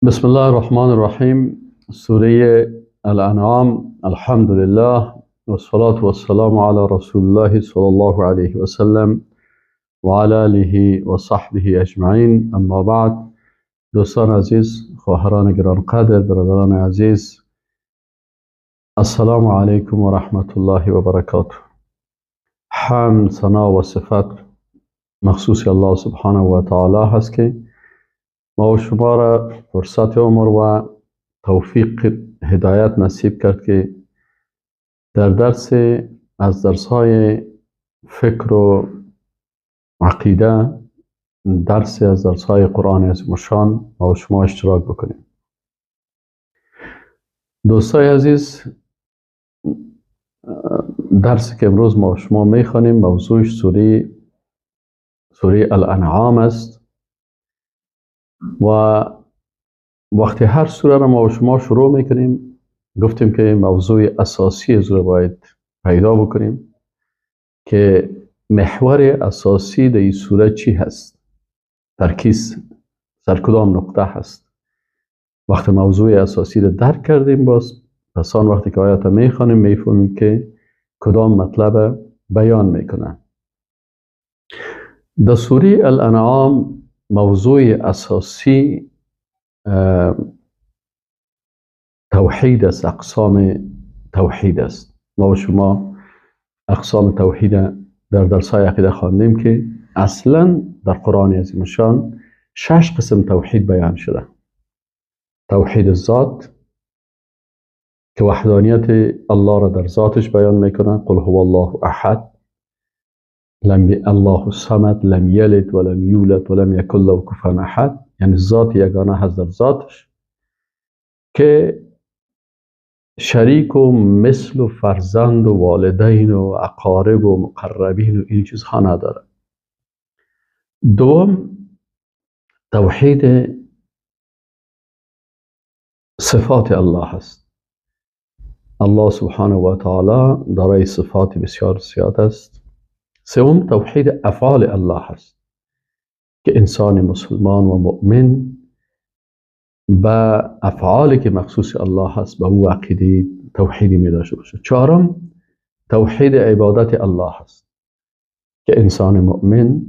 بسم الله الرحمن الرحیم. سوره الانعام. الحمدلله والصلاة والسلام على رسول الله صلی الله علیه و سلم و علی آله و صحبه اجمعین. اما بعد، دوستان عزیز، خواهران گرانقدر، برادران عزیز، السلام علیکم و رحمت الله و برکاته. حمد، ثنا و صفت مخصوص الله سبحانه و تعالی هست که ما و شما را فرصت عمر و توفیق هدایت نصیب کرد که در درس از درس‌های فکر و عقیده، درس از درس‌های قرآن عظیم الشان ما و شما اشتراک بکنیم. دوستای عزیز، درسی که امروز ما و شما میخوانیم موضوعش سوره الانعام است و وقتی هر سوره را ما و شما شروع میکنیم گفتیم که موضوع اساسی از رو باید پیدا بکنیم که محور اساسی در این سوره چی هست، ترکیز سر کدام نقطه هست. وقتی موضوع اساسی را درک کردیم، باز پس آن وقتی که آیات میخوانیم میفهمیم که کدام مطلب بیان میکنه. در سوره الانعام موضوع اساسی توحید است، اقسام توحید است. ما و شما اقسام توحید در درس‌های عقیده خواندیم که اصلا در قرآن عظیم الشان 6 قسم توحید بیان شده. توحید الذات که وحدانیت الله را در ذاتش بیان میکنه، قل هو الله احد، لم الله الصمد، لم یلد ولم یولد ولم یکن له کفوا احد، یعنی ذات یگانه هست در ذاتش که شریک و مثل و فرزند و والدین و اقارب و مقربین و این چیزها نداره. دوم، توحید صفات الله هست. الله سبحانه و تعالی دارای صفات بسیار زیاد است. سوم، توحید افعال الله هست که انسان مسلمان و مؤمن به افعالی که مخصوص الله هست به او عقیده توحیدی می داشته باشه. چهارم، توحید عبادت الله هست که انسان مؤمن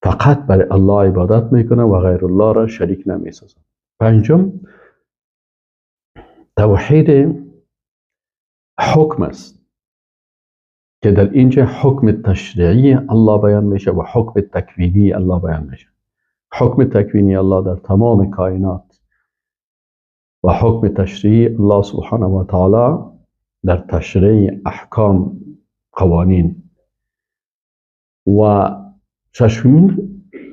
فقط برای الله عبادت میکنه و غیر الله را شریک نمیسازه. پنجم، توحید حکم است که در اینجا حکم تشریعی الله بیان میشه و حکم تکوینی الله بیان میشه. حکم تکوینی الله در تمام کائنات و حکم تشریعی الله سبحانه و تعالی در تشریع احکام قوانین. و ششمین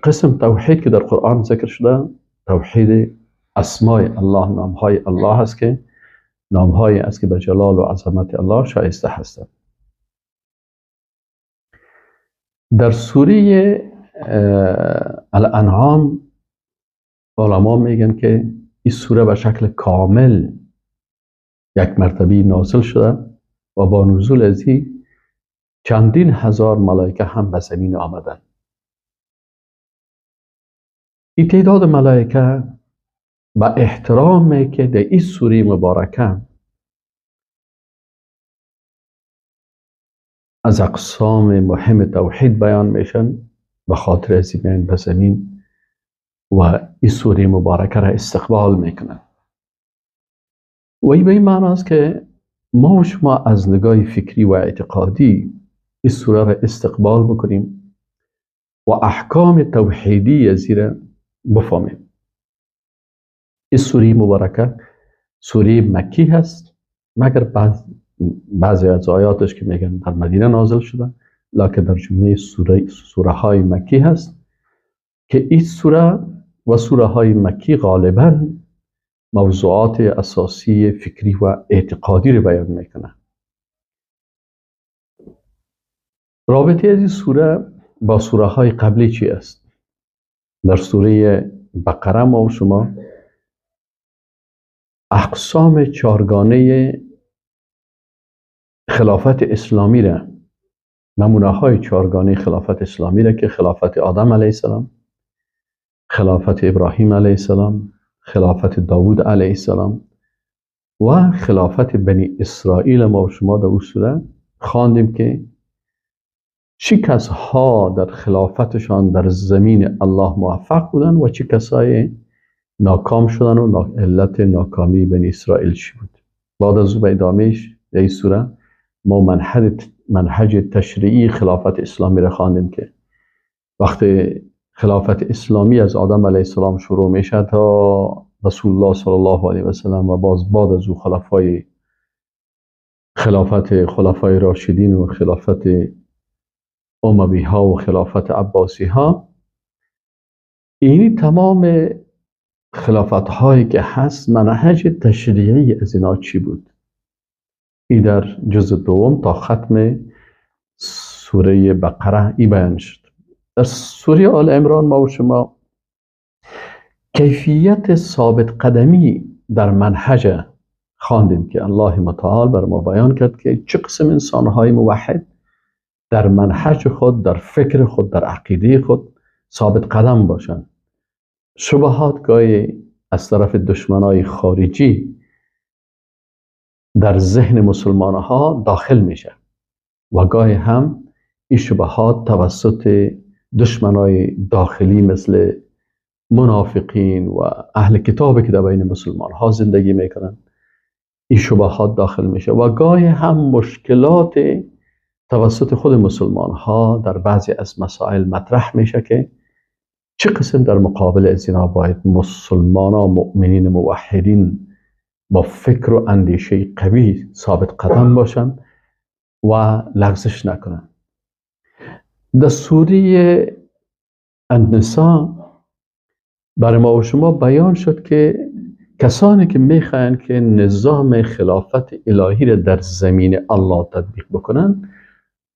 قسم توحید که در قرآن ذکر شده توحید اسماء الله، نامهای الله است که نامهای است که به جلال و عظمت الله شایسته هستند. در سوره الانعام علما میگن که این سوره به شکل کامل یک مرتبه نازل شده و با نزول از این چندین هزار ملائکه هم به زمین آمدن. این تعداد ملائکه به احترامی که در این سوره مبارکه از اقسام مهم توحید بیان میشن، به خاطر از این به زمین و این سوره مبارکه را استقبال میکنن. و این به این معنی است که ما و شما از نگاه فکری و اعتقادی این سوره را استقبال بکنیم و احکام توحیدی از را بفهمیم. این سوره مبارکه سوره مکی هست، مگر بعضی از آیاتش که میگن در مدینه نازل شده، لکن در جمله سوره های مکی هست که این سوره و سوره های مکی غالبا موضوعات اساسی فکری و اعتقادی رو بیان میکنه. رابطه از این سوره با سوره های قبلی چی است؟ در سوره بقره ما و شما اقسام چارگانه خلافت اسلامی را، نمونه های چارگانه خلافت اسلامی را که خلافت آدم علیه السلام، خلافت ابراهیم علیه السلام، خلافت داوود علیه السلام و خلافت بنی اسرائیل ما و شما در اون سوره خواندیم که چه کسها در خلافتشان در زمین الله موفق بودن و چه کسای ناکام شدن و علت ناکامی بنی اسرائیل چی بود. بعد از او به ادامهش در این سوره ما منهج تشریعی خلافت اسلامی را خواندیم که وقتی خلافت اسلامی از آدم علیه السلام شروع میشه تا رسول الله صلی الله علیه و سلم و باز بعد از او خلافت خلفای راشدین و خلافت اموی ها و خلافت عباسی ها، اینی تمام خلافت هایی که هست منهج تشریعی از اینا چی بود؟ ای در جزء دوم تا ختم سوره بقره ای بیان شد. در سوره آل عمران ما و شما کیفیت ثابت قدمی در منهج خواندیم که الله متعال بر ما بیان کرد که چه قسم انسانهای موحد در منهج خود، در فکر خود، در عقیده خود ثابت قدم باشند. شبهات گاهی از طرف دشمنای خارجی در ذهن مسلمانها داخل میشه و گاهی هم این شبهات توسط دشمنای داخلی مثل منافقین و اهل کتابی که در بین مسلمان ها زندگی میکنن این شبهات داخل میشه و گاهی هم مشکلات توسط خود مسلمان ها در بعضی از مسائل مطرح میشه که چه قسم در مقابل از اینا باید مسلمان ها، مؤمنین موحدین با فکر و اندیشه قوی ثابت قدم باشن و لغزش نکنن. در سوره النساء برای ما و شما بیان شد که کسانی که میخواین که نظام خلافت الهی را در زمین الله تطبیق بکنن،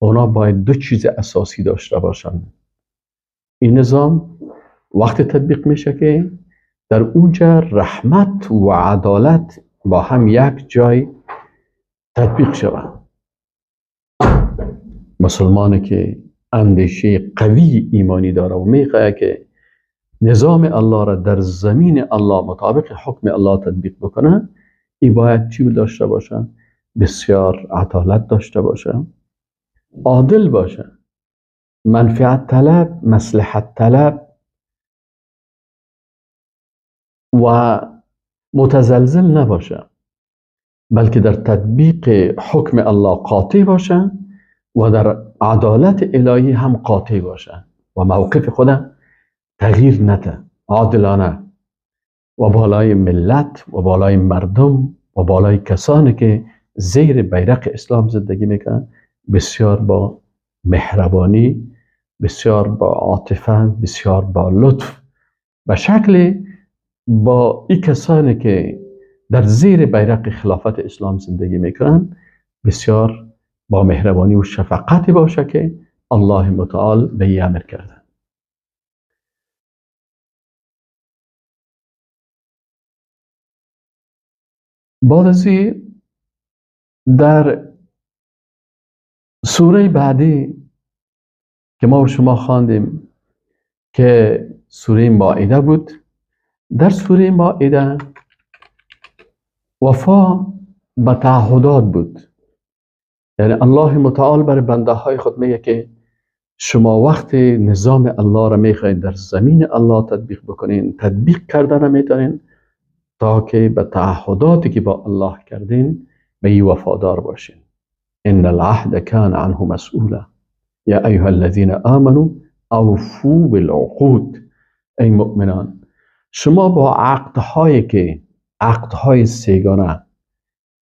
اونا باید دو چیز اساسی داشته باشن. این نظام وقتی تطبیق میشه که در اونجا رحمت و عدالت با هم یک جای تطبیق شوند. مسلمانی که اندیشه قوی ایمانی داره و میخواد که نظام الله را در زمین الله مطابق حکم الله تطبیق بکنه، ای باید چی داشته باشه؟ بسیار عدالت داشته باشه، عادل باشه، منفعت طلب، مصلحت طلب و متزلزل نباشه، بلکه در تطبیق حکم الله قاطع باشه و در عدالت الهی هم قاطع باشه و موقف خود تغییر نده، عادلانه و بالای ملت و بالای مردم و بالای کسانی که زیر بیرق اسلام زندگی میکنن بسیار با مهربانی، بسیار با عاطفه، بسیار با لطف، به شکل با این کسانی که در زیر بیرق خلافت اسلام زندگی میکنن بسیار با مهربانی و شفقت باشه که الله متعال به امر کرده. بعد از در سوره بعدی که ما و شما خواندیم که سوره مائده بود، در سوره مائده وفا به تعهدات بود. یعنی الله متعال بر بنده های خود میگه که شما وقت نظام الله را میخواین در زمین الله تطبیق بکنین، تطبیق کردن میتونین تا که به تعهداتی که با الله کردین به ای وفادار باشین. ان العهد کان عنه مسئولا یا ایها الذین آمنوا اوفوا بالعقود. ای مؤمنان، شما با عقدهایی که عقدهای سیگانه،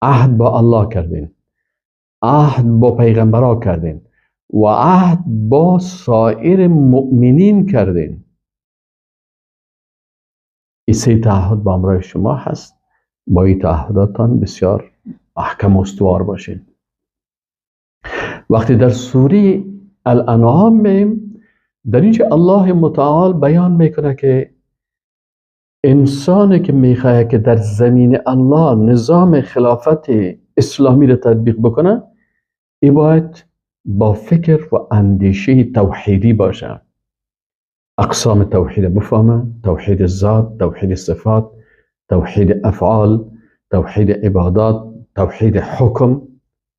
عهد با الله کردین، عهد با پیغمبرا کردین و عهد با سایر مؤمنین کردین، این سه تعهد با امرای شما هست. با این تعهداتان بسیار محکم و استوار باشین. وقتی در سوره الانعام میم، در اینجا الله متعال بیان میکنه که انسانی که میخواد که در زمین الله نظام خلافت اسلامی را تطبیق بکنه، ای باید با فکر و اندیشه توحیدی باشه. اقسام توحید بفهمه، توحید ذات، توحید صفات، توحید افعال، توحید عبادات، توحید حکم،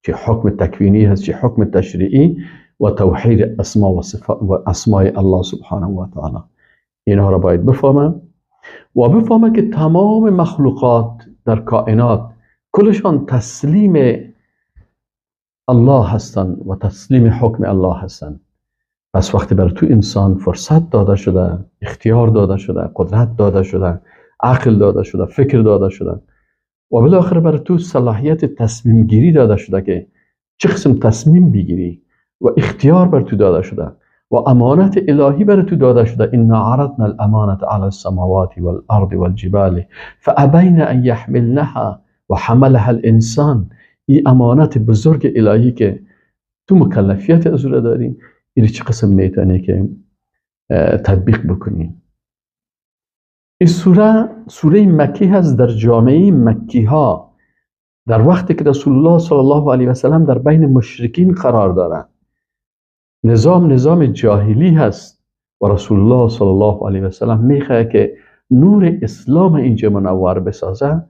چه حکم تکوینی هست چه حکم تشریعی، و توحید اسما و صفات و اسمای الله سبحانه و تعالی. اینها را باید بفهمه و بفهمه که تمام مخلوقات در کائنات کلشان تسلیم الله هستند و تسلیم حکم الله هستند. پس وقتی بر تو انسان فرصت داده شده، اختیار داده شده، قدرت داده شده، عقل داده شده، فکر داده شده و بالاخره بر تو صلاحیت تصمیم گیری داده شده که چه قسم تصمیم بگیری و اختیار بر تو داده شده و امانت الهی بر تو داده شده. انا عرضنا الامانة على السماوات والارض والجبال فابین ان يحملنها وحملها الانسان. این امانت بزرگ الهی که تو مکلفیت از او داری، این چه قسم میتونی که تطبیق بکنی. این سوره سوره مکی هست. در جامعه مکی ها در وقتی که رسول الله صلی الله علیه و سلم در بین مشرکین قرار دارند، نظام جاهلی هست و رسول الله صلی الله علیه و سلم میخواد که نور اسلام اینجا منور بسازه.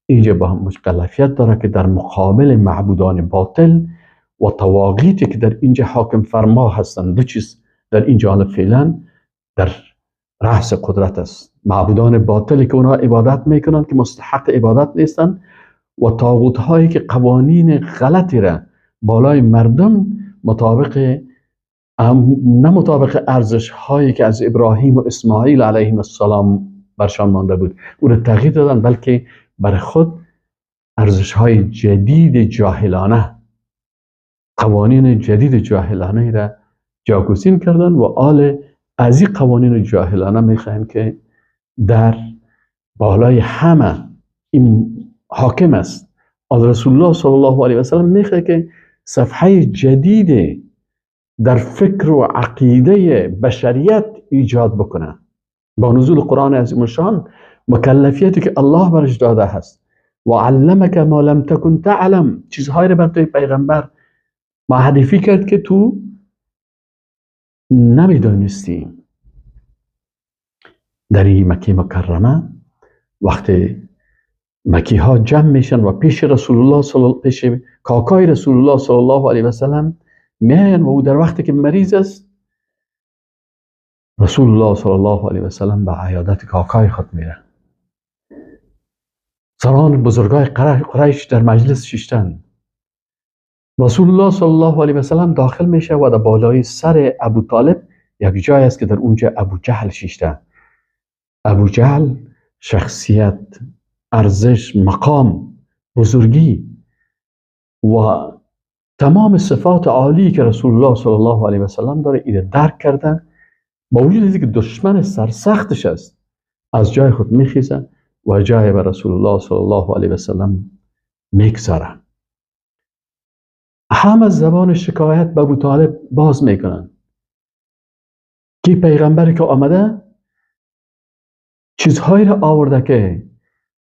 اینجا با هم مکلفیت داره که در مقابل معبودان باطل و طواغیتی که در اینجا حاکم فرما هستند، دو چیز در اینجا حالا فعلا در رأس قدرت است: معبودان باطلی که اونها عبادت میکنند که مستحق عبادت نیستند، و طاغوت هایی که قوانین غلطی را بالای مردم مطابق نه مطابق ارزش هایی که از ابراهیم و اسماعیل علیهم السلام برشان مانده بود او را تغییر دادن، بلکه بر خود ارزش های جدید جاهلانه، قوانین جدید جاهلانه را جاگزین کردن و آل از این قوانین جاهلانه میخواهند که در بالای همه این حاکم است. از رسول الله صلی الله علیه و سلم میخواد که صفحه جدید در فکر و عقیده بشریت ایجاد بکنه. با نزول قرآن عظیم الشان مکلفیتی که الله برش داده هست، و علمک ما لم تکن تعلم، چیزهایی را بر توی پیغمبر معرفی کرد که تو نمیدانستی. در این مکه مکرمه وقتی مکی ها جمع میشن و پیش رسول الله پیش کاکای رسول الله صلی الله علیه و سلم میان و او در وقتی که مریض است، رسول الله صلی الله علیه و سلم به عیادت کاکای خود میره. سران بزرگای قریش در مجلس ششتن. رسول الله صلی الله علیه و سلم داخل میشه و در بالای سر ابو طالب یک جای است که در اونجا ابو جهل ششته. ابو جهل شخصیت، ارزش، مقام، بزرگی و تمام صفات عالی که رسول الله صلی الله علیه و سلم داره اینو درک کرده، با وجود اینکه دشمن سرسختش است از جای خود میخیزه و جای به رسول الله صلی الله علیه و سلم میگذاره. همه زبان شکایت به ابو طالب باز میکنن که پیغمبری که آمده چیزهایی را آورده که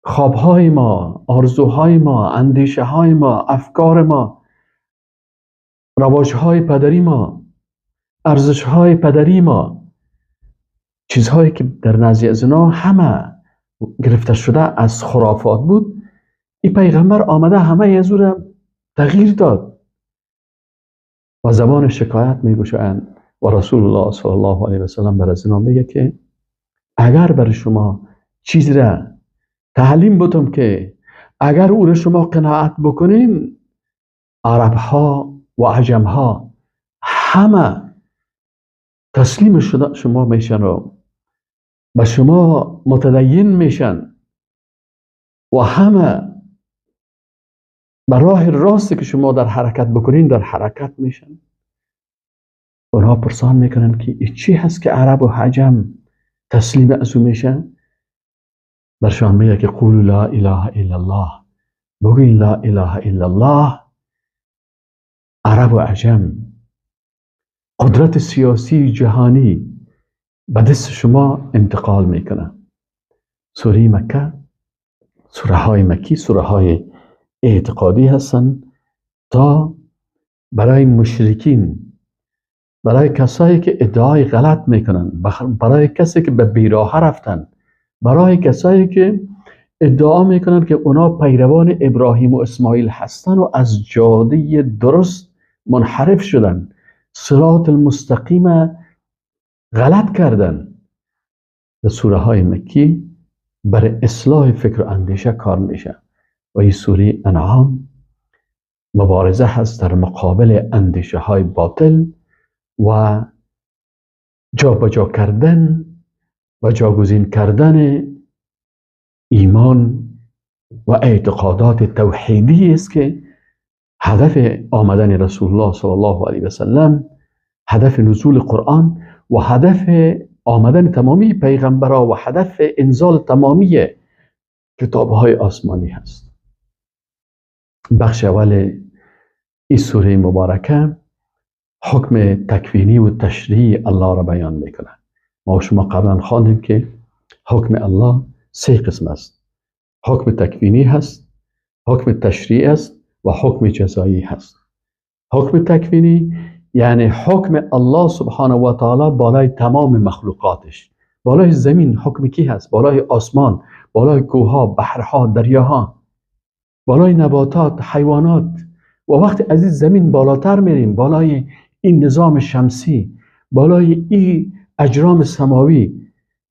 خوابهای ما، آرزوهای ما، اندیشه های ما، افکار ما، رواجهای پدری ما، ارزشهای پدری ما، چیزهایی که در نزد از اینا همه گرفته شده از خرافات بود، این پیغمبر آمده همه از او را تغییر داد و زبان شکایت میگوشند. و رسول الله صلی الله علیه و سلم بر از اینا میگه که اگر بر شما چیز را تعلیم بودم که اگر او را شما قناعت بکنین، عرب ها و عجم ها همه تسلیم شما میشن و به شما متدین میشن و همه به راه راستی که شما در حرکت بکنین در حرکت میشن. اونها پرسان میکنن که چی هست که عرب و عجم تسلیم از او میشن؟ برشان میگه که قولوا لا اله الا الله، بگوین لا اله الا الله. عرب و عجم قدرت سیاسی جهانی به دست شما انتقال میکنه. سوره مکه، سوره های مکی سوره های اعتقادی هستند تا برای مشرکین، برای کسایی که ادعای غلط میکنن، برای کسی که به بیراه رفتن، برای کسایی که ادعا میکنن که اونا پیروان ابراهیم و اسماعیل هستن و از جاده درست منحرف شدن، صراط المستقیم غلط کردن. در سوره های مکی برای اصلاح فکر و اندیشه کار میشه و این سوره انعام مبارزه هست در مقابل اندیشه های باطل و جابجا کردن و جاگزین کردن ایمان و اعتقادات توحیدی است که هدف آمدن رسول الله صلی الله علیه و سلم، هدف نزول قرآن و هدف آمدن تمامی پیغمبرها و هدف انزال تمامی کتاب‌های آسمانی هست. بخش اول این سوره مبارکه حکم تکوینی و تشریعی الله را بیان میکنه. ما شما قبلا خواندیم که حکم الله سه قسم است: حکم تکوینی هست، حکم تشریعی است و حکم جزایی هست. حکم تکوینی یعنی حکم الله سبحانه و تعالی بالای تمام مخلوقاتش، بالای زمین حکم کی هست؟ بالای آسمان، بالای کوهها، بحرها، دریاها، بالای نباتات، حیوانات. و وقتی از این زمین بالاتر میریم، بالای این نظام شمسی، بالای این اجرام سماوی،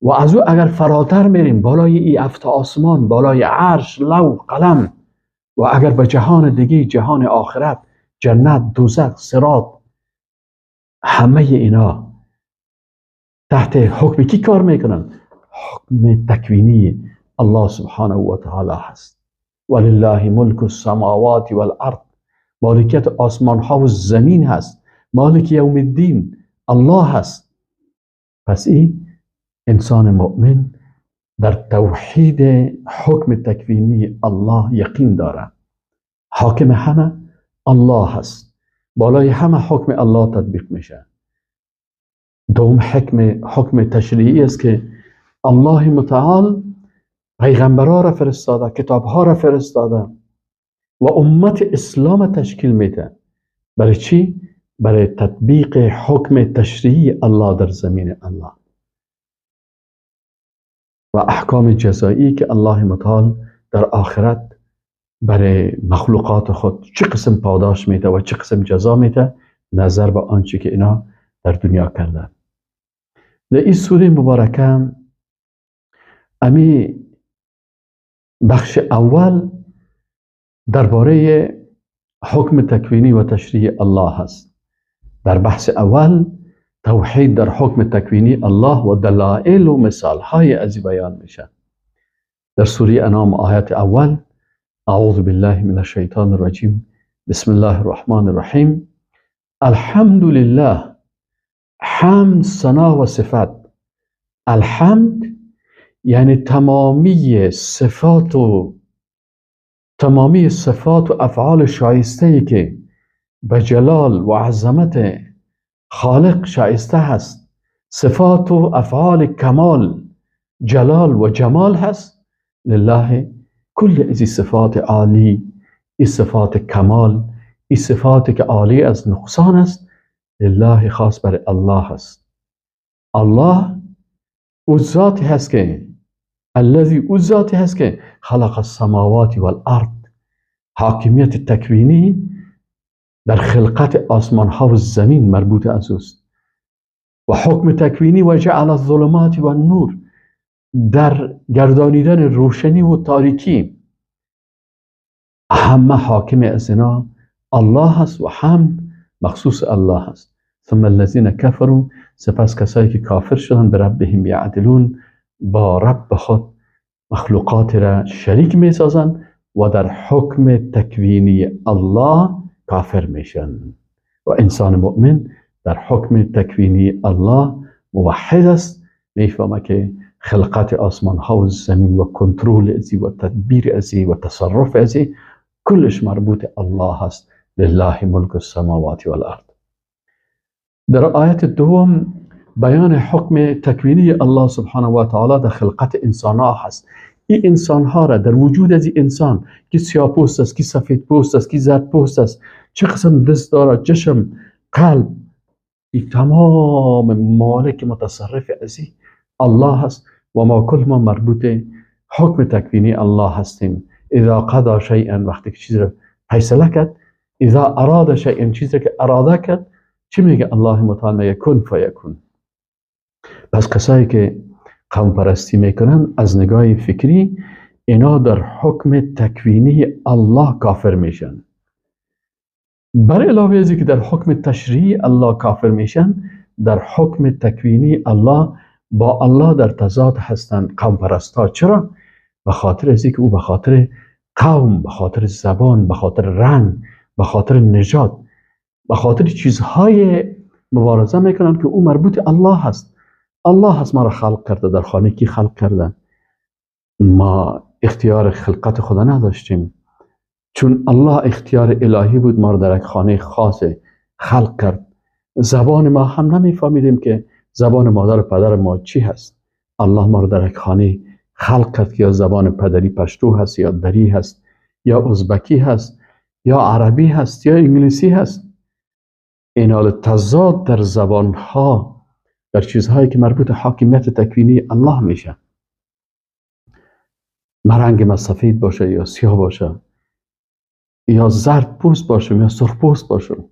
و از او اگر فراتر میریم بالای این افت آسمان، بالای عرش، لوح، قلم، و اگر به جهان دیگه، جهان آخرت، جنت، دوزخ، صراط، همه اینا تحت حکم کی کار میکنن؟ حکم تکوینی الله سبحانه و تعالی هست. ولله ملک السماوات والارض، مالکیت آسمان ها و زمین هست، مالک یوم الدین الله هست. پس این انسان مؤمن در توحید حکم تکوینی الله یقین داره. حاکم همه الله هست، بالای همه حکم الله تطبیق میشه. دوم حکم تشریعی است که الله متعال پیغمبرها را فرستاده، کتابها را فرستاده و امت اسلام تشکیل میده. برای چی؟ برای تطبیق حکم تشریعی الله در زمین الله و احکام جزایی که الله متعال در آخرت برای مخلوقات خود چه قسم پاداش میده و چه قسم جزا میده نظر به آنچه که اینا در دنیا کردن. در این سوره مبارکه امی بخش اول درباره حکم تکوینی و تشریع الله هست. در بحث اول توحید در حکم تکوینی الله و دلائل و مثالهای از بیان میشه. در سوره انعام آیت اول، اعوذ بالله من الشیطان الرجیم، بسم الله الرحمن الرحیم، الحمد لله، حمد ثنا و صفت. الحمد یعنی تمامی صفات و افعال شایسته که به جلال و عظمت خالق شایسته هست، صفات و افعال کمال، جلال و جمال هست. لله کل از صفات عالی، این صفات کمال، این صفات که عالی از نقصان است، لله خاص بر الله است. الله او ذاتی هست که الذی او ذاتی هست که خلق السماوات والارض، حاکمیت تکوینی در خلقت آسمان ها و زمین مربوط از اوست، و حکم تکوینی و جعل الظلمات و النور، در گردانیدن روشنی و تاریکی همه حاکم از اینا الله هست و حمد مخصوص الله هست. ثم الذین کفروا، سپس کسایی که کافر شدن، به ربهم یعدلون، با رب خود مخلوقات را شریک می سازن و در حکم تکوینی الله کافر میشن. و انسان مؤمن در حکم تکوینی الله موحد است، میفهمه که خلقت آسمان ها و زمین و کنترل ازی و تدبیر ازی و تصرف ازی کلش مربوط الله است. لله ملک السماوات والارض. در آیت دوم بیان حکم تکوینی الله سبحانه و تعالی در خلقت انسان ها هست. این انسان ها را در وجود از این انسان که سیاه پوست است، که سفید پوست است، که زرد پوست است، چه قسم دست داره، چشم، قلب، این تمام مالک متصرف از الله هست و ما کل ما مربوط حکم تکوینی الله هستیم. اذا قضا شیئا، وقتی که چیز رو فیصله کرد، اذا اراد شیئا، چیزی که اراده کرد، چی میگه الله متعال؟ میگه کن فیکون. پس کسایی که قوم پرستی میکنن از نگاه فکری اینا در حکم تکوینی الله کافر میشن. بر علاوه از اینکه در حکم تشریعی الله کافر میشن، در حکم تکوینی الله با الله در تضاد هستند قوم پرستا. چرا؟ به خاطر از اینکه او به خاطر قوم، به خاطر زبان، به خاطر رنگ، به خاطر نژاد، به خاطر چیزهای مبارزه میکنن که او مربوط الله هست. الله هست ما را خلق کرده، در خانه کی خلق کرده؟ ما اختیار خلقت خدا نداشتیم، چون الله اختیار الهی بود ما را در یک خانه خاص خلق کرد. زبان ما هم نمیفهمیدیم که زبان مادر و پدر ما چی هست. الله ما را در یک خانه خلق کرد که یا زبان پدری پشتو هست، یا دری هست، یا ازبکی هست، یا عربی هست، یا انگلیسی هست. این حال تضاد در زبانها، در چیزهایی که مربوط حاکمیت تکوینی الله میشه. رنگ ما سفید باشه یا سیاه باشه، یا زرد پوست باشم یا سرخ پوست باشم،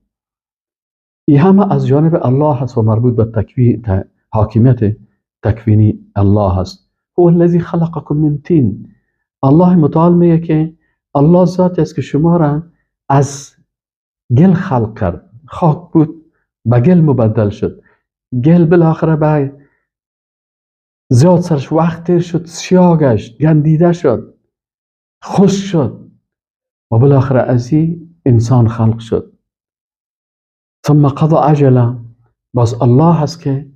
این همه از جانب الله هست و مربوط به حاکمیت تکوینی الله هست. هو الذی خلقکم من طین. الله متعال میگه که الله ذات است که شما را از گل خلق کرد. خاک بود به گل مبدل شد، گل بالاخره به زیاد سرش وقت تیر شد، سیاه گشت، گندیده شد، خشک شد و بالاخره از این انسان خلق شد. ثم قضا اجله. باز الله هست که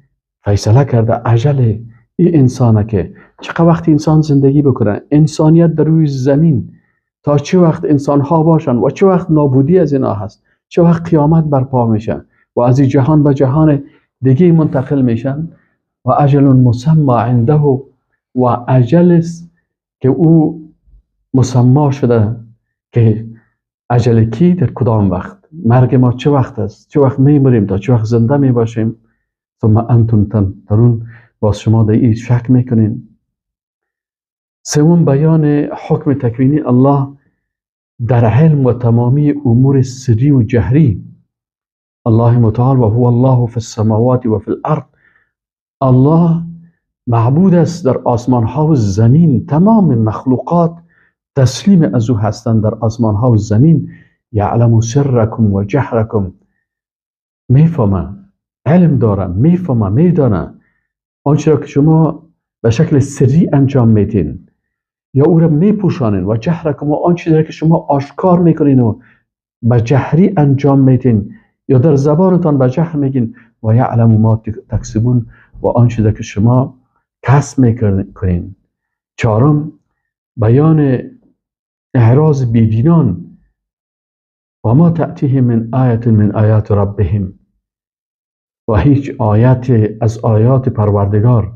فیصله کرده اجل این انسانه که چقدر وقت انسان زندگی بکنه، انسانیت در روی زمین تا چه وقت انسان ها باشن و چه وقت نابودی از اینا هست، چه وقت قیامت برپا میشه و از این جهان به جهان دیگه منتقل میشن. و اجل مسمى عنده، و اجل است که او مسما شده که اجل کی در کدام وقت، مرگ ما چه وقت است، چه وقت میمریم، تا چه وقت زنده میباشیم. ثم انتم تمترون، باز شما در این شک میکنین. سوم، بیان حکم تکوینی الله در علم و تمامی امور سری و جهری. الله متعال و هو الله فی السماوات و فی الارض. الله معبود است در آسمان ها و زمین، تمام مخلوقات تسلیم از او هستند در آسمان ها و زمین. یعلم سرکم و جهرکم، میفهمه، علم داره، میفهمه، میدانه آنچه را که شما به شکل سری انجام میدین یا او را میپوشانین، و جهرکم، و آنچه را که شما آشکار میکنین و به جهری انجام میدین یا در زبانتان به جهر میگین. و یعلم ما تکسبون، و آنچه را که شما کسب میکنین. چهارم، بیان اعراض بیدینان. و ما تأتیهم من آیت من آیات ربهم، و هیچ آیت از آیات پروردگار،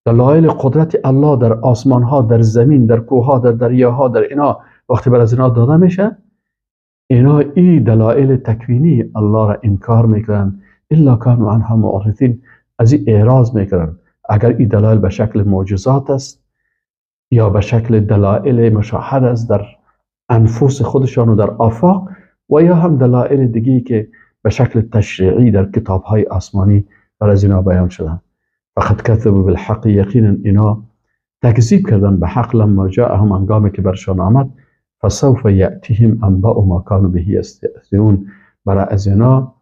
دلایل قدرت الله در آسمان ها، در زمین، در کوه ها، در دریاها، در اینا وقتی بر از اینا داده میشه، اینا ای دلایل تکوینی الله را انکار میکنن. الا کانوا عنها معرضین، از این اعراض میکنن. اگر این دلایل به شکل معجزات است یا به شکل دلایل مشاهد است در انفس خودشان و در آفاق، و یا هم دلایل دیگه که به شکل تشریعی در کتاب‌های آسمانی بر از اینا بیان شدن. فقد کذبوا بالحق، یقینا اینا تکذیب کردن به حق لما جاءهم، هنگامی که برشان آمد. فسوف یأتیهم انباء ما کانوا به یستهزئون، برای از اینا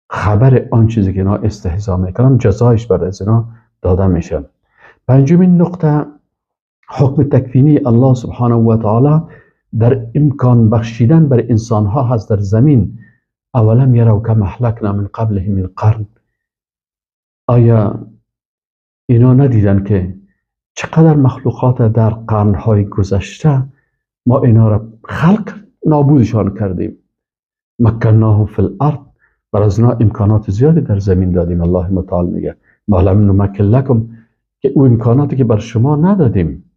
خبر آن چیزی که اینا استهزا میکنن جزایش برای از اینا داده میشه. پنجمین نقطه، حکم تکوینی الله سبحانه و تعالی در امکان بخشیدن بر انسانها هست در زمین. اولم یروا کم اهلکنا من قبلهم من قرن، آیا اینا ندیدن که چقدر مخلوقات در قرنهای گذشته ما اینا را خلق نابودشان کردیم. مکناهم فی الارض، بر از اینا امکانات زیادی در زمین دادیم. الله متعال میگه ما لم نمکن لکم، که او امکاناتی که بر شما ندادیم.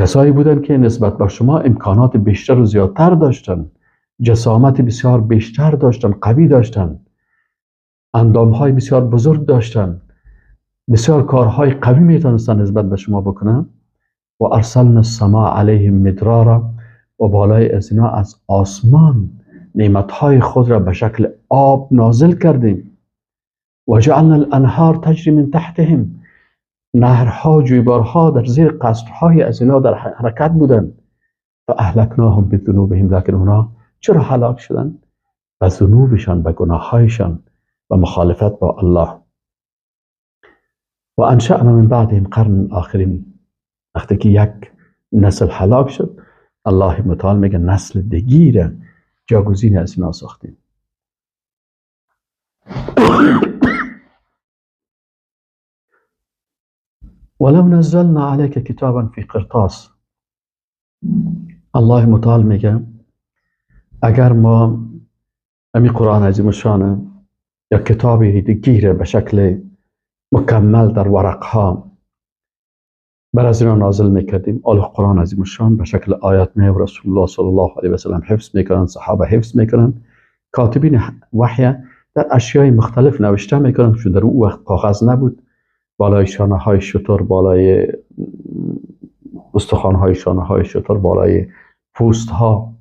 کسایی بودن که نسبت بر شما امکانات بیشتر و زیادتر داشتن، جسامت بسیار بیشتر داشتن، قوی داشتن، اندامهای بسیار بزرگ داشتن، بسیار کارهای قوی میتونستن نسبت به شما بکنن و ارسلنا السماء علیهم مدرارا، و بالای از اینا از آسمان نعمتهای خود را به شکل آب نازل کردیم. و جعلنا الانهار تجری من تحتهم، نهرها جویبارها در زیر قصرهای از اینا در حرکت بودند. فاهلکناهم بذنوبهم، لکن اونا چرا هلاک شدند؟ به ذنوبشان، به گناههایشان و مخالفت با الله. و انشأنا من بعدهم قرن آخرین، وقتی که یک نسل هلاک شد، الله متعال میگه نسل دیگه جاگزین از اینا ساختیم. ولو نزلنا علیک کتابا فی قرطاس، الله متعال میگه اگر ما امی قرآن عظیم الشانه یا کتابی دیگه به شکل مکمل در ورقها بر از اینا نازل میکردیم، آل قرآن عظیم الشان به شکل آیات می و رسول الله صلی الله علیه و سلم حفظ میکنن، صحابه حفظ میکنن، کاتبین وحی در اشیای مختلف نوشته میکنن، چون در او وقت کاغذ نبود، بالای شانه های شتر، بالای استخوان های شانه های شتر، بالای پوست ها،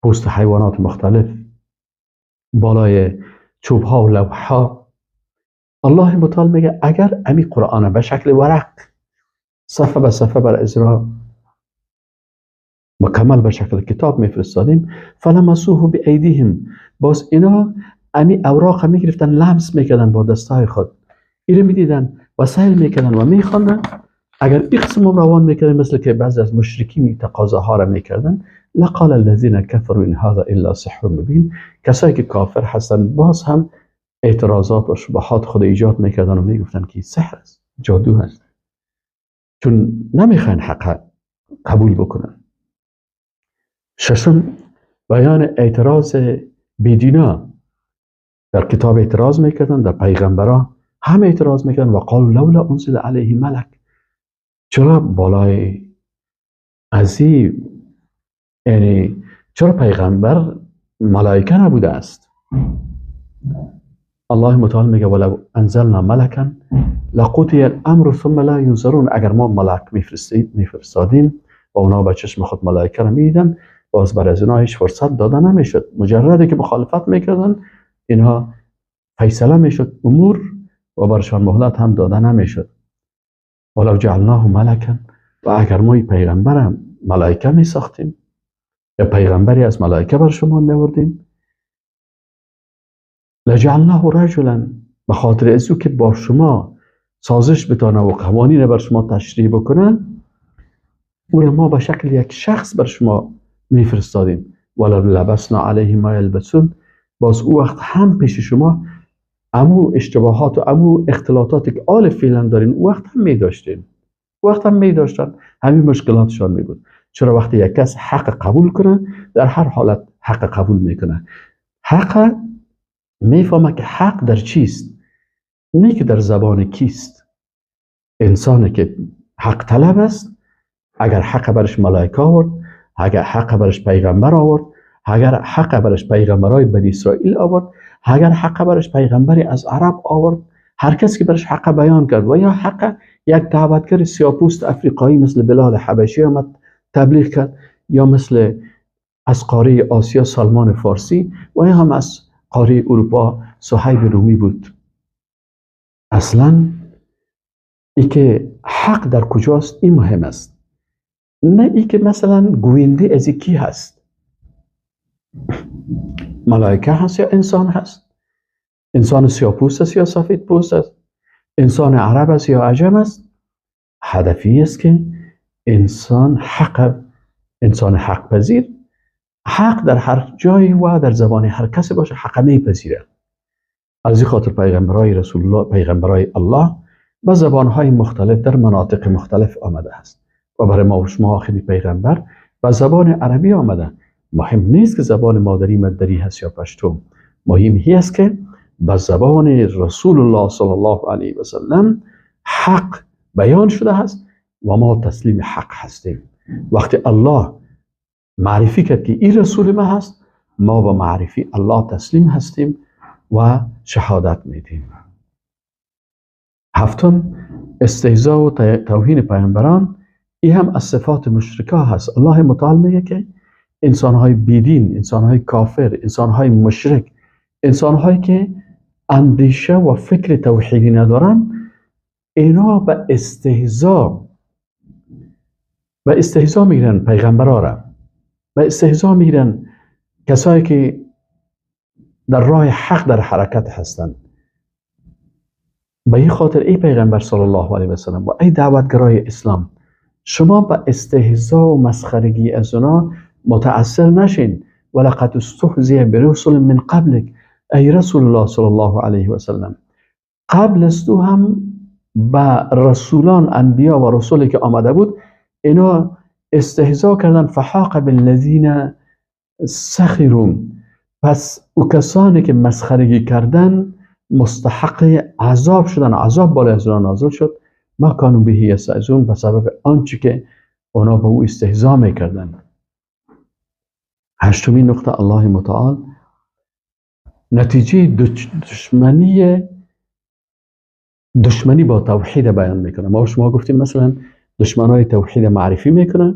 پوست حیوانات مختلف، بالای چوب ها و لوح ها. الله متعال میگه اگر امی قرآن به شکل ورق صفحه به صفحه بر ازرا مکمل به شکل کتاب میفرستادیم، فلمسوه بایدیهم، باز اینا امی اوراق میگرفتن، لمس میکردن با دستای خود، اینو میدیدن و سیل میکردن و میخواندن. اگر این قسم روان میکردن، مثل که بعضی از مشرکین تقاضاها را میکردن، لقال الذین کفروا ان هذا الا سحر مبین، کسایی که کافر هستن باز هم اعتراضات و شبهات خود ایجاد میکردن و میگفتن که سحر است، جادو هست، چون نمیخواین حق قبول بکنن. ششم، بیان اعتراض بیدینا. در کتاب اعتراض میکردن، در پیغمبرا هم اعتراض میکردن. و قالوا لولا انزل علیه ملک، چرا بالای ازی، یعنی چرا پیغمبر ملائکه نبوده است؟ الله متعال میگه ولو انزلنا ملکا لقضی الامر ثم لا ینظرون، اگر ما ملک میفرستادیم و اونا به چشم خود ملائکه را میدیدن، باز بر از اینا هیچ فرصت داده نمیشد، مجرده که مخالفت میکردن اینها فیصله میشد امور و برشان مهلت هم داده نمیشد. ولو جعلناه ملکا، و اگر ما پیغمبرم ملائکه میساختیم یا پیغمبری از ملائکه بر شما میوردیم، لجعلناه رجلا، به خاطر از او که با شما سازش بتانه و قوانین بر شما تشریح بکنه، اون ما به شکل یک شخص بر شما میفرستادیم. ولو لبسنا علیهم ما یلبسون، باز او وقت هم پیش شما امو اشتباهات و امو اختلاطاتی که آل فعلا دارین او وقت هم میداشتین، او وقت هم میداشتن، همین مشکلاتشان میبود. چرا وقتی یک کس حق قبول کنه، در هر حالت حق قبول میکنه، حق میفهمه که حق در چیست، نه که در زبان کیست. انسانی که حق طلب است، اگر حق برش ملائکه آورد، اگر حق برش پیغمبر آورد، اگر حق برش پیغمبرای بنی اسرائیل آورد، اگر حق برش پیغمبری از عرب آورد، هر کس که برش حق بیان کرد و یا حق یک دعوتگر سیاه‌پوست افریقایی مثل بلال حبشی آمد تبلیغ کرد، یا مثل از قاره آسیا سلمان فارسی و یا هم از قاره اروپا صهیب رومی بود. اصلا ای که حق در کجاست این مهم است، نه ای که مثلا گوینده از کی هست، ملائکه هست یا انسان هست، انسان سیاه‌پوست است یا سفید پوست است، انسان عرب است یا عجم است. هدفی است که انسان حق، انسان حق پذیر، حق در هر جایی و در زبان هر کسی باشه حق میپذیره. از این خاطر پیغمبرای رسول الله، پیغمبرای الله به زبانهای مختلف در مناطق مختلف آمده است و برای ما و شما آخرین پیغمبر به زبان عربی آمده. مهم نیست که زبان مادری مدری هست یا پشتو، مهم هی است که به زبان رسول الله صلی الله علیه و سلم حق بیان شده است و ما تسلیم حق هستیم. وقتی الله معرفی کرد که این رسول ما هست، ما با معرفی الله تسلیم هستیم و شهادت میدیم. هفتم، استهزاء و توهین پیامبران. این هم از صفات مشرکا هست. الله متعال میگه که انسانهای بیدین، انسانهای کافر، انسانهای مشرک، انسانهایی که اندیشه و فکر توحیدی ندارن، اینا به استهزا میگیرن پیغمبرا را، به استهزا میگیرن کسایی که در راه حق در حرکت هستند. به این خاطر ای پیغمبر صلی الله علیه و سلم و ای دعوتگرای اسلام، شما به استهزا و مسخرگی از اونا متأثر نشین. ولقد استهزئ برسل من قبلک، ای رسول الله صلی الله علیه و سلم، قبل از تو هم به رسولان، انبیا و رسولی که آمده بود، اینا استهزا کردن. فحاق بالذین سخروا، پس او کسانی که مسخرگی کردن مستحق عذاب شدن، عذاب بالای از اونا نازل شد. ما کانوا به یستهزئون، به سبب آنچه که اونا به او استهزا میکردن. هشتمین نقطه، الله متعال نتیجه دشمنی با توحید بیان میکنه. ما شما گفتیم مثلا دشمنای توحید معرفی میکنه،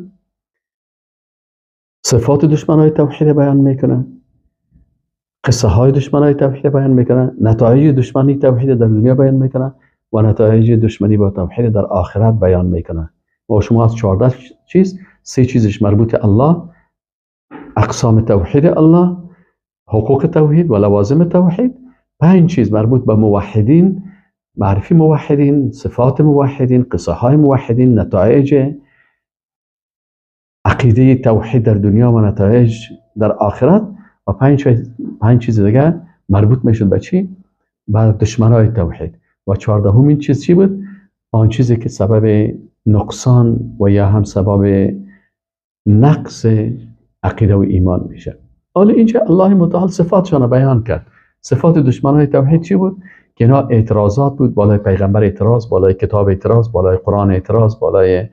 صفات دشمنای توحید بیان میکنه، قصه های دشمنای توحید بیان میکنه، نتایج دشمنی توحید در دنیا بیان میکنه و نتایج دشمنی با توحید در آخرت بیان میکنه. ما شما از 14 چیز، 3 چیزش مربوط الله، اقسام توحید الله، حقوق توحید و لوازم توحید، 5 چیز مربوط به موحدین، معرفی موحدین، صفات موحدین، قصه های موحدین، نتایج عقیده توحید در دنیا و نتایج در آخرت، و 5 چیز دیگه مربوط میشد به چی؟ به دشمنای توحید. و 14مین چیز چی بود؟ آن چیزی که سبب نقصان و یا هم سبب نقص عقیده و ایمان میشه. حالا اینجا الله متعال صفاتشان بیان کرد. صفات دشمنای توحید چی بود؟ که اینا اعتراضات بود، بالای پیغمبر اعتراض، بالای کتاب اعتراض، بالای قرآن اعتراض، بالای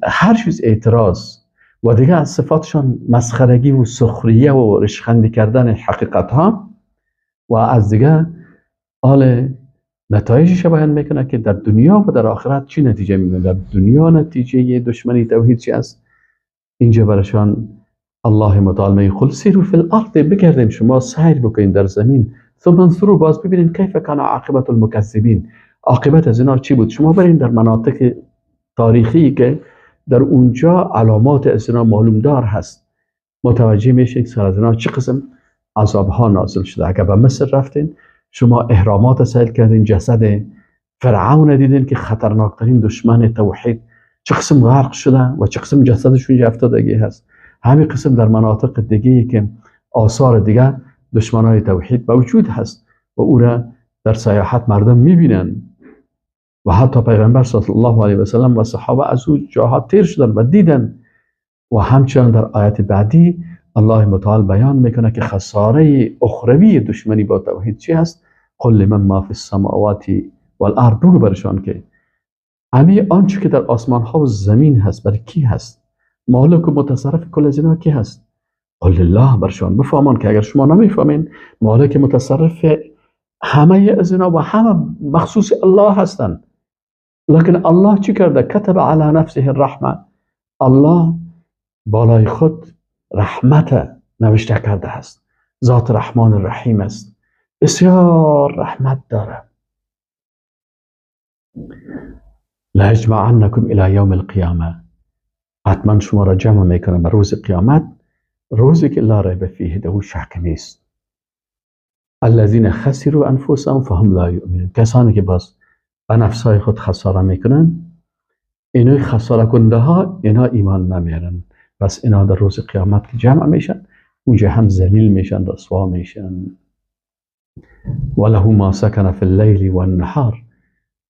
هر چیز اعتراض. و دیگه از صفاتشان مسخرگی و سخریه و رشخندی کردن حقیقت ها. و از دیگه حال نتایجش بیان میکنه که در دنیا و در آخرت چی نتیجه میده. در دنیا نتیجه دشمنی توحید چی است؟ اینجا برشان الله متعال میگه قل سیروا فی الارض، بگردین شما سیر بکنین در زمین، ثم انظروا، باز ببینین کیف کان عاقبت المکذبین، عاقبت از اینا چی بود. شما برین در مناطق تاریخی که در اونجا علامات از اینا معلوم دار هست، متوجه میشین که از اینا چه قسم عذاب ها نازل شده. اگر به مصر رفتین شما اهرامات سیل کردین، جسد فرعون دیدین که خطرناکترین دشمن توحید چه قسم غرق شده و چه قسم جسدش اونجا افتادگی هست. همین قسم در مناطق دیگه که آثار دیگه دشمنای توحید موجود هست و او را در سیاحت مردم میبینن و حتی پیغمبر صلی الله علیه و سلم و صحابه از او جاها تیر شدن و دیدن. و همچنان در آیت بعدی الله متعال بیان میکنه که خساره اخروی دشمنی با توحید چی هست؟ قل لمن ما فی السماوات والارض، بگو برشان که همه آنچه که در آسمان ها و زمین هست برای کی هست؟ مالک و متصرف کل از اینا کی هست؟ قل الله، برشان بفهمان که اگر شما نمیفهمین مالک متصرف همه از اینا و همه مخصوص الله هستند. لکن الله چی کرده؟ کتب علی نفسه الرحمه، الله بالای خود رحمت نوشته کرده است. ذات رحمان الرحیم است، بسیار رحمت داره. لایجمعنکم الی یوم القیامه، حتما شما را جمع میکنه به روز قیامت، روزی که لا ریب فیه، در او شک نیست. الذین خسروا انفسهم فهم لا یؤمنون، کسانی که باز به نفسهای خود خساره میکنن، اینای خساره کننده ها اینا ایمان نمیارن. پس اینا در روز قیامت که جمع میشن اونجا هم ذلیل میشن، رسوا میشن. وله ما سکن فی اللیل والنهار،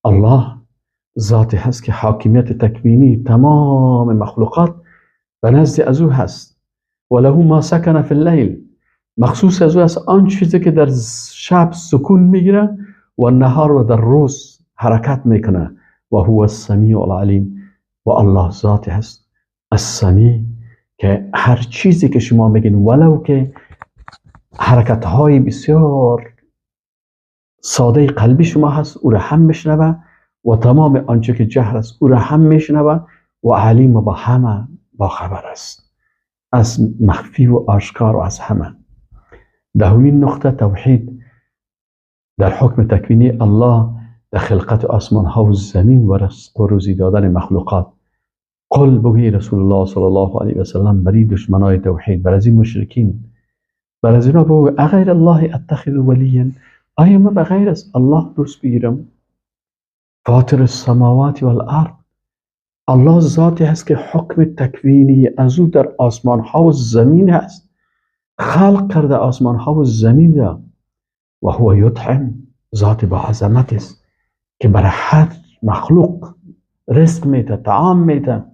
الله ذاتی هست که حاکمیت تکوینی تمام مخلوقات به نزد از او هست. وله ما سکن فی اللیل، مخصوص از او هست آن چیزی که در شب سکون میگیره و نهار و در روز حرکت میکنه. و هو السمیع العلیم، و الله ذاتی هست السمیع که هر چیزی که شما میگین ولو که حرکت های بسیار ساده قلبی شما هست او را هم میشنوه و تمام آنچه که جهر است او را هم میشنوه و علیم و با همه با خبر است، از مخفی و آشکار و از همه. دهمین نقطه توحید در حکم تکوینی الله در خلقت آسمان ها و زمین و رزق و روزی دادن مخلوقات. قل بگوی رسول الله صلی الله علیه و سلم بری دشمنای توحید، بر از این مشرکین، بر از اینا بگو اغیر الله اتخذ ولیا، آیا من بغیر از الله دوست بگیرم؟ فاطر السماوات والارض، الله ذاتی هست که حکم تکوینی از او در آسمان ها و زمین هست، خلق کرده آسمان ها و زمین را، و هو یطعم، ذات با عظمت است که برای هر مخلوق رزق میده، طعام میده،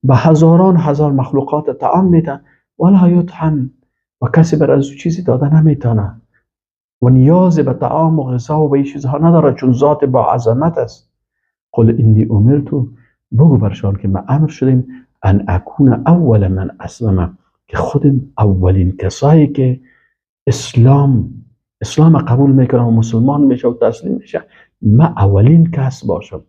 به هزاران هزار مخلوقات طعام میده، ولا یطعم، و کسی بر از او چیزی داده نمیتونه و نیاز به طعام و غذا و به این چیزها نداره، چون ذات با عظمت است. قل انی امرت، بگو برشان که ما امر شدیم ان اکون اول من اسلم، که خودم اولین کسایی که اسلام قبول میکنه و مسلمان میشه و تسلیم میشه، ما اولین کس باشم.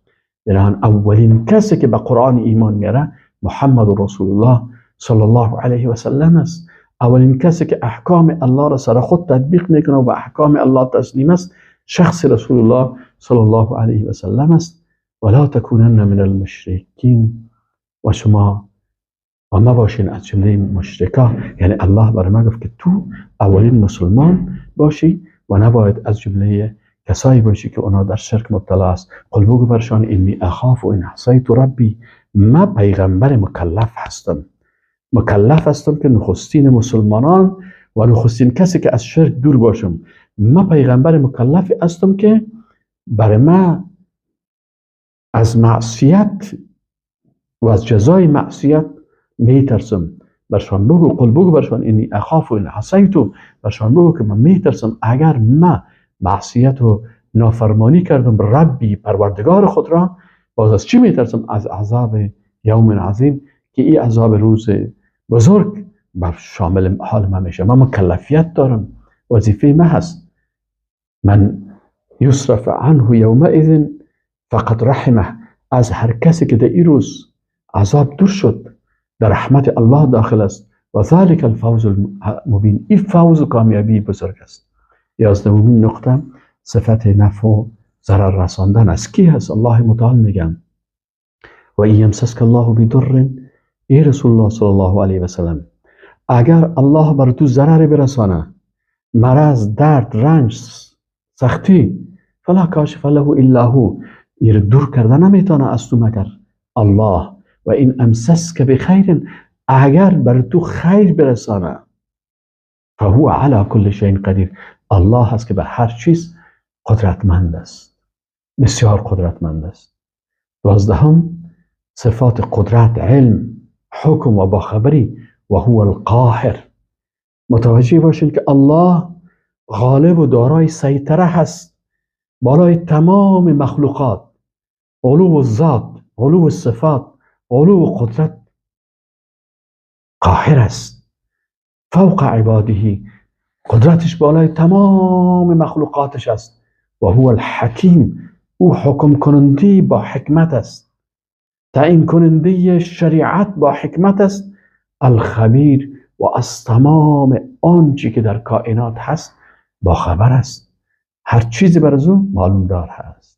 یعنی اولین کسی که به قرآن ایمان میاره محمد رسول الله صلی الله علیه و سلم است. اولین کسی که احکام الله را سر خود تطبیق میکنه و به احکام الله تسلیم است شخص رسول الله صلی الله علیه و سلم است. ولا تکونن من المشرکین، و شما و ما باشین از جمله مشرکا. یعنی الله برای ما گفت که تو اولین مسلمان باشی و نباید از جمله کسایی باشی که اونا در شرک مبتلا است. قل بگو برشان انی اخاف ان عصیت ربی، ما پیغمبر مکلف هستم، مکلف هستم که نخستین مسلمانان و نخستین کسی که از شرک دور باشم. ما پیغمبر مکلف هستم که برای ما از معصیت و از جزای معصیت میترسم. برشان بگو، قل بگو برشان انی اخاف ان عصیت، برشان بگو که من میترسم اگر ما معصیت و نافرمانی کردم ربی پروردگار خود را، باز از چی میترسم؟ از عذاب یوم عظیم، که این عذاب روز بزرگ بر شامل حال من میشه. من مکلفیت دارم، وظیفه من هست. من یصرف عنه یومئذ فقد رحمه، از هر کسی که در این روز عذاب دور شد در رحمت الله داخل است. و ذلك الفوز المبین، این فوز و کامیابی بزرگ است. 11مین نقطه صفت نفع و ضرر رساندن از کی هست؟ الله متعال میگن و این یمسسک الله بضر، ای رسول الله صلی الله علیه و سلم، اگر الله بر تو ضرر برسانه، مرض، درد، رنج، سختی، فلا کاشف له الا هو، این دور کرده نمیتونه از تو مگر الله. و این امسسک بخیر، اگر بر تو خیر برسانه، فهو علی کل شیء قدیر، الله هست که به هر چیز قدرتمند است، بسیار قدرتمند است. 12 صفات قدرت، علم، حکم و باخبری، و هو القاهر. متوجه باشین که الله غالب و دارای سیطره هست بالای تمام مخلوقات، علو الذات، علو الصفات، علو قدرت، قاهر است فوق عباده، قدرتش بالای تمام مخلوقاتش است. و هو الحکیم، او حکم کننده با حکمت است، تعیین کننده شریعت با حکمت است. الخبیر، و از تمام آنچه که در کائنات هست با خبر است، هر چیزی بر از او معلوم دار هست.